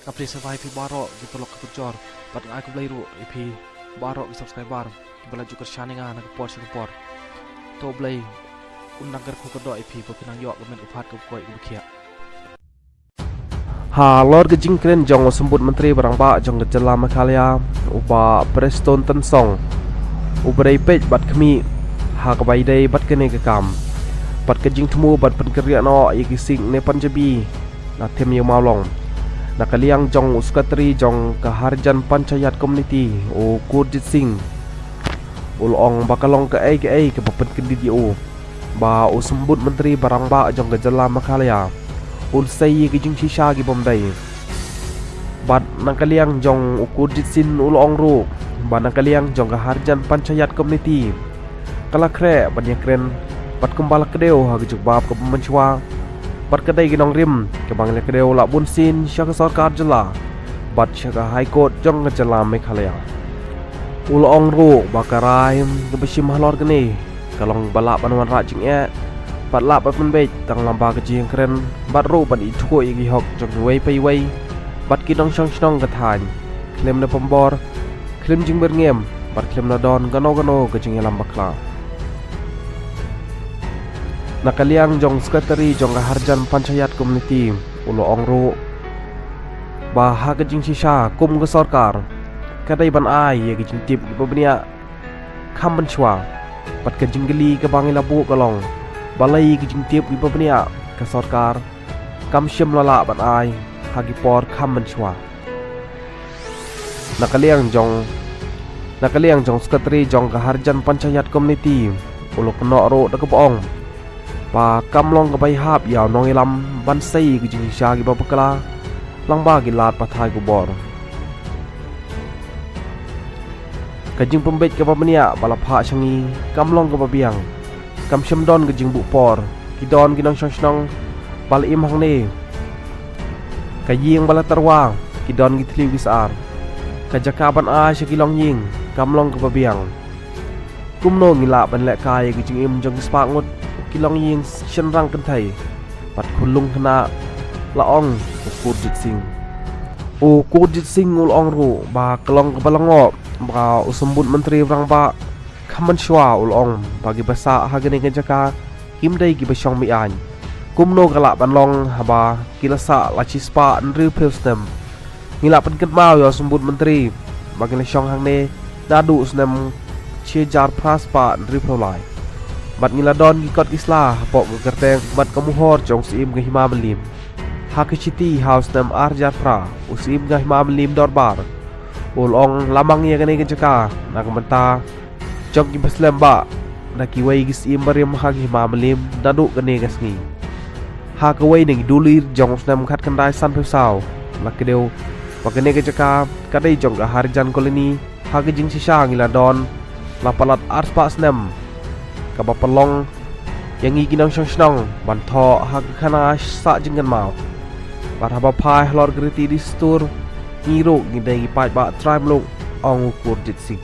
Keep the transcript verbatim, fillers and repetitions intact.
Ka pli sa bai phi baroh ki paralok ki parajor, bad nga ai khublei ruh ïa phi baroh ki subscriber kiba la ju kyrshan ïa nga na ka por sha ka por. To Blei un nang kyrkhu kyrdoh ïa phi ba phin nang ïoh ka met ka phad kaba koit kaba khiah. Halor ka jingkren jong u Symbud Myntri ba rangbah jong ka jylla Meghalaya, u Bah Prestone Tynsong, u brei peit bad khmih ha kaba ïadei bad kane ka kam, bad ka jingthmu ban pynkynriah noh ïa ki Sikh ne Punjabi na Them Ïew Mawlong. Na ka liang jong u Secretary jong ka Harijan Panchayat Committee, u Gurjit Singh, u la ong ba ka long kaei kaei kaba pynkyndit ïa u ba u Symbud Myntri ba rangbah jong ka jylla Meghalaya un sei ïa ki jingshisha ki bym dei. Bad na ka liang jong u Gurjit Singh u la ong ruh ba na ka liang jong ka Harijan Panchayat Committee ka la khreh ban ïakren bad kumba la kdew ha ka jubab kaba mynshuwa, bad ka dei ki nongrim kaba ngi la kdew la bunsien sha ka sorkar jylla bad sha ka High Court jong ka jylla Meghalaya. U la ong ruh ba ka rai kaba shim halor kane ka long ba lah ban wanrah jingeh bad lah ban pynbeit tang lyngba ka jingkren bad ruh ban ithuh ïa ki hok jong kiwei pa iwei bad ki nongshong shnong ka thaiñ, khlem da pynbor, khlem jingbyrngem bad khlem da don kano kano ka jingïalam bakla. Na ka liang jong u Secretary jong ka Harijan Panchayat Committee u la ong ruh ba ha ka jingshisha kum ka sorkar ka dei ban ai ïa ka jingtip kiba bniah kham mynshuwa, bad ka jingkylli kaba ngi la buh ka long balei ïa ka jingtip kiba bniah ka sorkar kam shym la lah ban ai ha ki por kham mynshuwa. Na ka liang jong na ka liang jong u Secretary jong ka Harijan Panchayat Committee u la kynnoh ruh da kaba ong ba kam long kaba ïahap ïa u nongïalam ban sei ïa ki jingshisha kiba bakla lyngba ki lad pathai khubor. Ka jingpynbeit kaba bniah ba la phah sha ngi kam long kaba biang. Kam shym don ka jingbuh por, ki don ki nongshong shnong ba la im hangne. Ka ïing ba la tyrwa, ki don ki thliew ki sar. Ka jaka ban ai sha ki longïing kam long kaba biang. Kumno ngi lah ban lehkai ïa ka jingim jong ki spah ngut ki longïing shynrang kynthei bad khunlung khynnah, la ong u Gurjit Singh. U Gurjit Singh u la ong ruh ba ka long kaba lyngngoh ba u Symbud Myntri ba rangbah kham mynshuwa u la ong ba kiba sah ha kane ka jaka kim dei kiba shong mih aiñ. Kumno ka lah ban long haba ki la sah la shispah hynriewphew snem? Ngi la pynkynmaw ïa u Symbud Myntri ba ngi la shong hangne naduh u snem shi hajar phra spah hynriewphew lai. Bad ngi la don ki kot ki sla hapoh ka kyrteng bad ka mohor jong u Syiem ka Hima Mylliem. Ha ka shithi ha u snem ar hajar phra, u Syiem ka Hima Mylliem Dorbar u la ong la mang ïa kane ka jaka na ka bynta jong kiba slem bah da kiwei ki syiem barim ha ka Hima Mylliem naduh kane ka sngi. Ha kawei na ki dullir jong u snem khatkhyndai sanphew saw la kdew ba kane ka jaka ka dei jong ka Harijan Colony. Ha ka jingshisha ngi la don la palat arspah snem kaba pynlong ïa ngi ki nongshong shnong ban thoh ha ka khana sah jingkynmaw. Bad haba phai halor ka riti dustur, ngi ruh ngi dei ngi paidbah trai muluk, ong u Gurjit Singh.